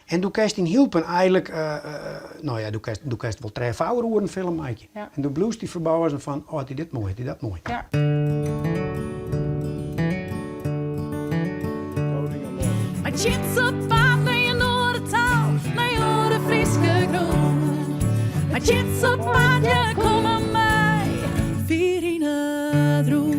En doe kinst yn Hylpen eigenlik, no ja, doe kinst wol trije fjouwer oeren film meitsje. En doe bliuwst dy ferbôzen fan, oh, it is dit moai, it is dat moai. Ja. Mei Tjits op paad nei in oare taal, nei oare Fryske grûn. Mei Tjits op paad, ja, kom mar mei, fier yn it rûn.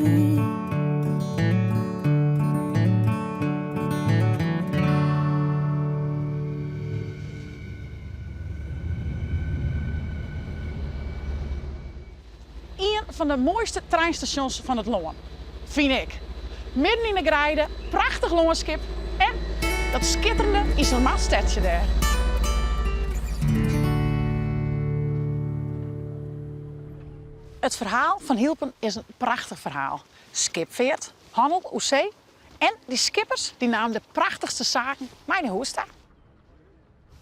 Ien fan de moaiste treinstasjons fan it lân, fyn ik. Midden yn de greide, prachtich lânskip en dat skitterende Iselmarstedsje dêr. It ferhaal fan Hylpen is in prachtich ferhaal. Skipfeart, hannel oer see en dy skippers dy namen de prachtichste saken mei nei hûs ta.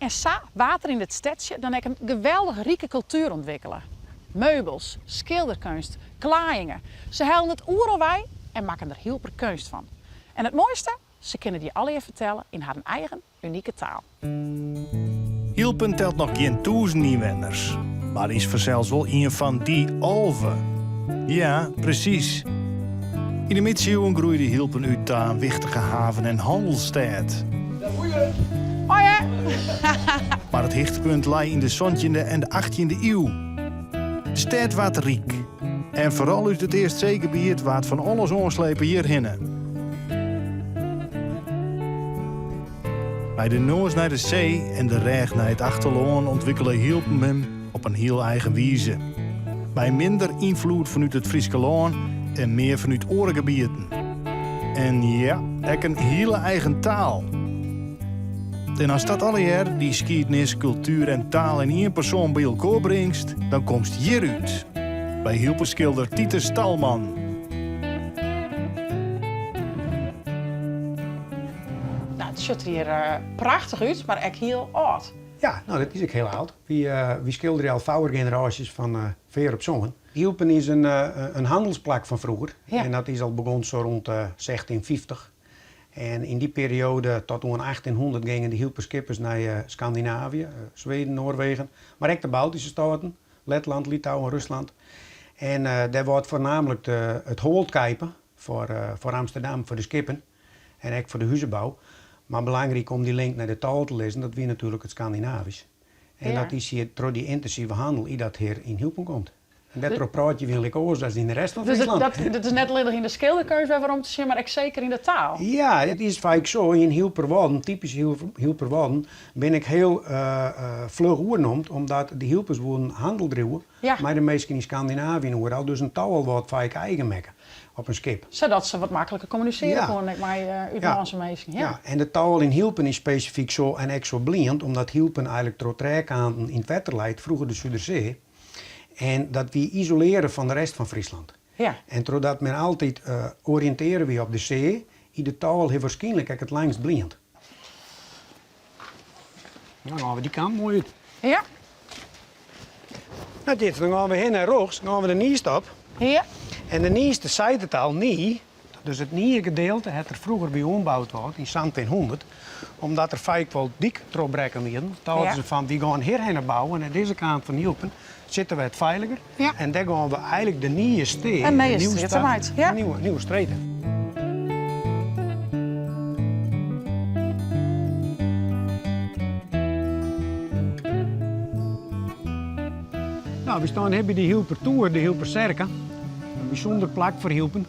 En sa waard der yn dit stedsje dan ek in geweldich rike kultuer ûntwikkele. Meubels, skilderkeunst, klaaiïngen, se hellen it oeral wei en makken der Hylper keunst fan. En it moaiste, se kinne dy allegear fertelle yn harren eigen unike taal. Hylpen telt noch gjin tûzen ynwenners, mar is fansels wol ien fan dy 11. Ja, presys. Yn de midsiuwen groeide Hylpen út ta in wichtige haven en hannelsstêd. Mar it hichtepunt lei yn de santjinde en de achttjinde iuw. De stêd waard ryk en foaral út it Eastseegebiet waard fan alles oanslepe hjirhinne. Mei de noas nei de see en de rêch nei it achterlân ûntwikkele Hylpen him op in hiel eigen wize. Mei minder ynfloed fanút it Fryske lân en mear fanút oare gebieten. En ja, ek in hiele eigen taal. En ast dat allegear, dy skiednis, kultuer en taal yn ien persoan by elkoar bringst, dan komst hjir út. By Hylperskilder Titus Talman. Nou, it sjocht der hjir prachtich út, mar ek hiel âld. Ja, no dat is ek hiel âld. Wy skilderje al fjouwer generaasjes fan Fear op Sân. Hylpen is in hannelsplak fan froeger en dat is al begûn sa rûnt 1650. En yn dy perioade tot oan 1800 gyngen de Hylper skippers nei Skandinavië, Sweden, Noarwegen, mar ek de Baltyske steaten, Letland, Litouwen, Ruslân. En dêr waard foarnaamlik it holt keape foar Amsterdam, foar de skippen en ek foar de huzebou. Mar belangryk om dy link nei de taal te lizzen, dat wie natuerlik it Skandinavysk. En dat is hjir troch dy yntinsive hannel is dat hjir yn Hylpen komd. En dêrtroch praat je winlik oars as yn de rest fan Dus Fryslân. dat is net allinnich yn de skilderkeunst wer werom te sjen, mar ek seker yn de taal. Ja, it is faak sa, yn Hylperwâlden, typyske Hylperwâlden, binne ek hiel fluch oernomd, omdat de Hylpers woenen hannel driuwe mei de minsken yn Skandinavië en oeral, dus in taal waard faak eigen makke op in skip. Sadat se wat makliker kommunisearje koenen ek mei útlânske minsken. Ja, en de taal yn Hylpen is spesifyk sa en ek sa bliend, omdat Hylpen eigenlik troch trije kanten yn it wetter leit, froeger de Sudersee, en dat wie isolearre fan de rest fan Fryslân. En trochdat men altyd oriïntearre wie op de see, is de taal hiel wierskynlik ek it langst bliend. Dan gaan we dy kant moai út. Ja. Nou dit, dan gaan we hinne rjochts, dan gaan we de Niest op. Ja. En de Nieste seit it al, nie, dus it nije gedeelte hat der froeger by oanboud word yn 1700, omdat der faak wol dyktrochbrekken wienen. Tochten se fan, wy gaan hjirhinne bouwe en oan dizze kant fan Hylpen sitte we it feiliger. Ja. En dêr gaan we eigenlik de nije stee, In de nije nieuwe strjitte stad, meitsje, ja. nieuwe, nieuwe strjitte. Nou, we staan hier by de Hylper Toer, de Hylper Serke. In bysûnder plak foar Hylpen.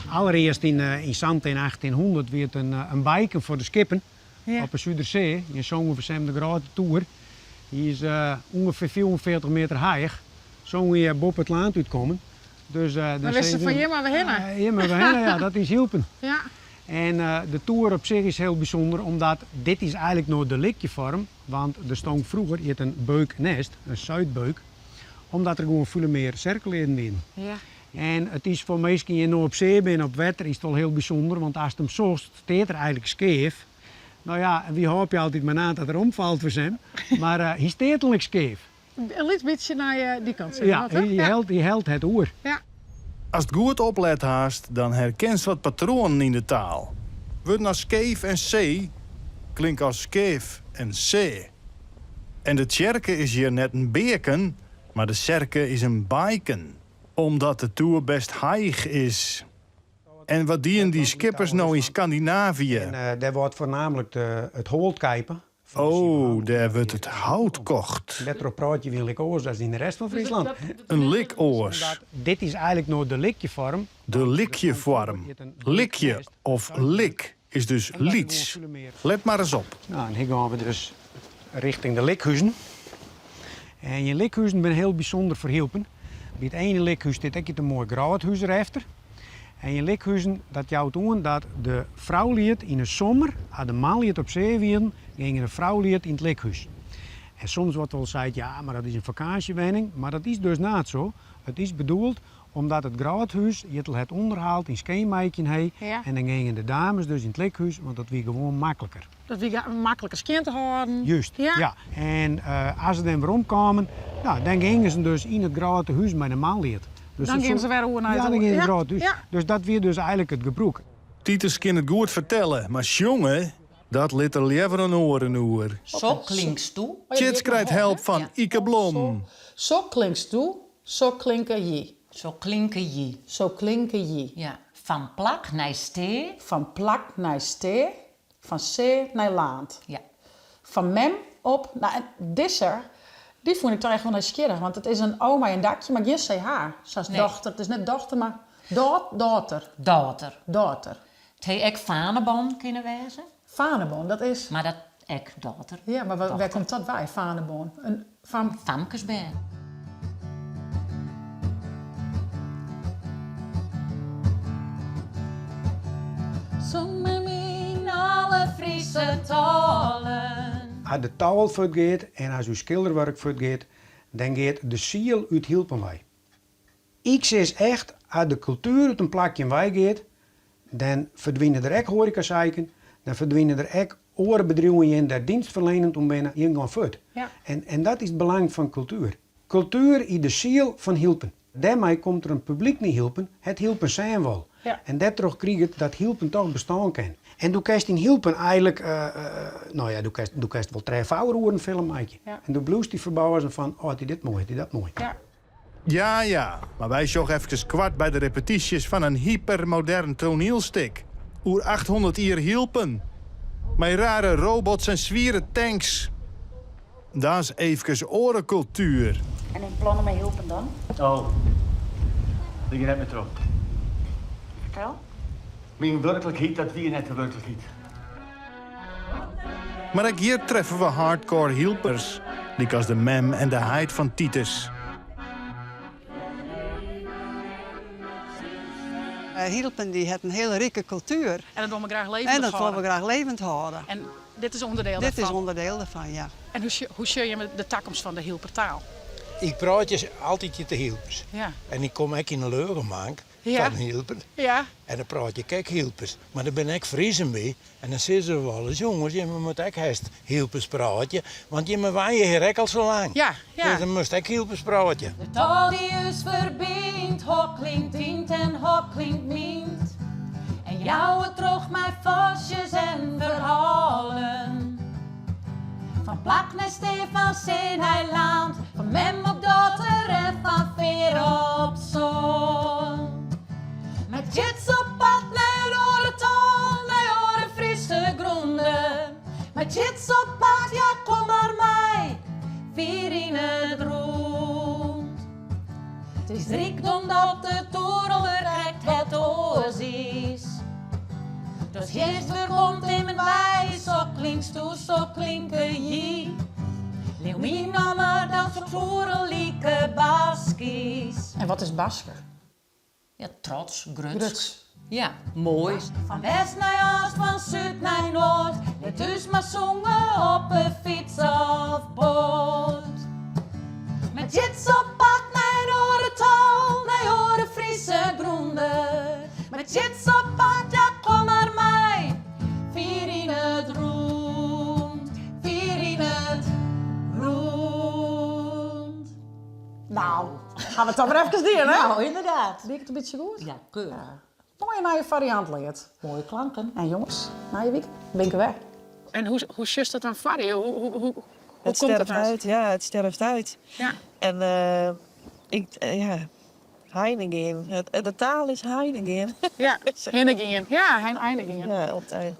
Allerearst yn yn 1800 wie it in beiken foar de skippen Ja. op de Sudersee. Hjir songen we sem de grote toer. Hy is ûngefear 45 meter heech. Songen hjir boppe it lân útkommen. Dus, Dan dan wist se sizze fan hjir moatte we hinne. Hjir moatte we hinne, ja, dat is Hylpen. Ja. En de toer op sich is hiel bysûnder, omdat dit is eigenlik no de likjefoarm, want der stong froeger hjit in beuknest, in suidbeuk, omdat der gewoan folle mear serkeleden wienen. Ja. En it is foar minsken dy't no op see binne, op wetter, is it wol hiel bysûnder, want ast him sjochst, steat er eigenlik skeef. No ja, wy hoopje altyd mar na dat er omfalt foar him, mar hy steat allik skeef. In lyts bytsje nei dy kant sit Ja, wat, hè? hy helt, hy helt het oer. Ja. Ast goed oplet hast, dan herkenst wat patroanen yn de taal. Wurden as skeef en see. klinke as skeef en see. En de tsjerke is hjir net in beaken, mar de serke is in baiken. Omdat de toer best heech is. En wat dienen dy skippers no yn Skandinavië? En dêr waard foarnaamlik it hout keape. Oh, dêr wurdt it hout kocht. Dêrtroch praat je wy in lik oars as yn de rest fan Fryslân. In lik oars. Dit is eigenlik no de likjefoarm. De likjefoarm. Likje of lik is dus lyts. Let mar ris op. Nou, en hier gaan we dus richting de likhuzen. En je likhuzen binne hiel bysûnder foar Hylpen. By it ene likhús stiet ek in moai grêfhús derefter. En je likhuzen, dat jout oan dat de froulju yn de simmer, as de manlju op see wienen, gyngen de froulju yn it likhús. En soms wurdt wol sein, ja, mar dat is in fakânsjewenning, mar dat is dus net sa. It is bedoeld omdat it grêfhús jittel het ûnderhâld yn skjinmeitsjen hie en dan gyngen de dames dus yn it likhús, want dat wie gewoan makliker. Dat wie makliker skjin te hâlden. Just, ja. En as se dan weromkamen, nou, dan gyngen se dus yn it grêfhús mei de manlju. Dus dan gyngen se wer oer nei it Ja, dan gyngen se it grêfhús. Dus dat wie dus eigenlik it gebrûk. Titus kin it goed fertelle, mar sjonge, dat lit er leaver oan oaren oer. Zo klinkst do. Tjits krijt help fan Ike Blom. Zo klinkst do, zo klinke ji. Zo klinke ji. Zo klinke ji. Ja. Fan plak nei stee. Fan plak nei stee. Fan see nei lân. Ja. Fan mem op, no en dizze, dy fûn ik toch echt wol nijsgjirrich, want it is in o mei in dakje, mar gjin CH, sa as Nee. dochter. It is net dochter, mar dôter. Dôter. Dôter. It hie ek fanebon kinne wêze. Fanebon, dat is? Mar dat ek dôter. Ja, mar wêr komt dat wei, fanebon? In fam... Famkesbern. Song mei my yn alle Fryske talen. As de taal fuortgiet en as ús skilderwurk fuortgiet, dan giet de siel út Hylpen wei. Ik sis echt, as de kultuer út in plakje wei giet, dan ferdwine der ek hoarekasaken, dan ferdwine der ek oare bedriuwen jin dêr't dienstferlenend om binne, jin gean fuort. En, en dat is it belang fan kultuer. Kultuer is de siel fan Hylpen. Dêrmei komt der in publyk nei Hylpen, it Hylpen sjen wol. En dêrtroch kriget dat Hylpen toch bestean kin. En do kinst yn Hylpen eigenlik, no ja, do kinst, do kinst wol trije, fjouwer oeren film meitsje. En do bliuwst dy ferbazen fan, oh, it is dit moai, it is dat moai. Ja, ja, mar wy sjogge efkes koart by de repetysjes fan in hypermodern toanielstik oer 800 jier Hylpen. Mei rare robots en swiere tanks. Dat is eefkes oare kultuer. En dyn plannen mei Hylpen dan? Oh, dy gean net mear troch. Fertel. Myn wurklikheid, dat wie net de wurklikheid. Mar ek hjir treffe we hardcore Hylpers, lykas de mem en de heit fan Titus. Hylpen dy hat in hiele rike kultuer. En dat wolle we graach levend En dat wolle we hâlde. graach levend hâlde. En dit is ûnderdiel Dit is dêrfan? ûnderdiel dêrfan, ja. En hoe hoe sjogge jimme de takomst fan de Hylpertaal? Ik praat je altyd de Hylpers. Ja. En ik kom ek yn de Leugenbank Ja. fan Hylpen. Ja. En dan praat ik ek Hylpers. Mar der binne ek Friezen by. En dan sizze se wolris, jonges, jimme moatte ek hast Hylpers prate. Want jimme wenje hjir ek al sa lang. Ja, ja. Dus dan moatst ek Hylpers prate. De taal dy't ús ferbynt, hok klinkt dyn en hok klinkt myn. En jou it troch mei fersjes en ferhalen. Fan plak nei stee, fan see nei lân, fan mem op dochter en fan fear op soan. Mei Tjits op paad nei in oare taal, nei oare Fryske grûnen. Mei Tjits op paad, ja kom mar mei, fier yn it rûn. It is rykdom dat it oeral krekt wat oars is. Dus hjirst werkomt immen wei, sa klinksto, sa klinke ji. Leau my no mar dat soks oeral like Bask is. En wat is Basker? Ja, trots, grutsk. Grutsk. Ja, moai. Fan west nei east, fan súd nei noard. Lit ús mar sjonge op 'e fyts of boat. Mei Tjits op paad nei in oare taal, nei oare Fryske grûnen. Mei Tjits op paad, ja kom mar mei. Fier yn it rûn, fier yn it rûn. Nou, ha we it dan mar efkes dien, hè? Nou, ynderdaad. Wie it in bytsje goed? Ja, keurich. Moaie nije fariant leard. Moaie klanken. En jonges, nije wike bin ik der wer. En hoe, hoe sjochst dat dan foar je? Hoe, hoe, hoe, hoe Het komt sterft dat uit, ja, het sterft uit. Ja. En eh, ik, eh, ja, Heineken. Het, de taal is Heineken. Ja, Heineken. Ja, Heineken. Ja, altijd.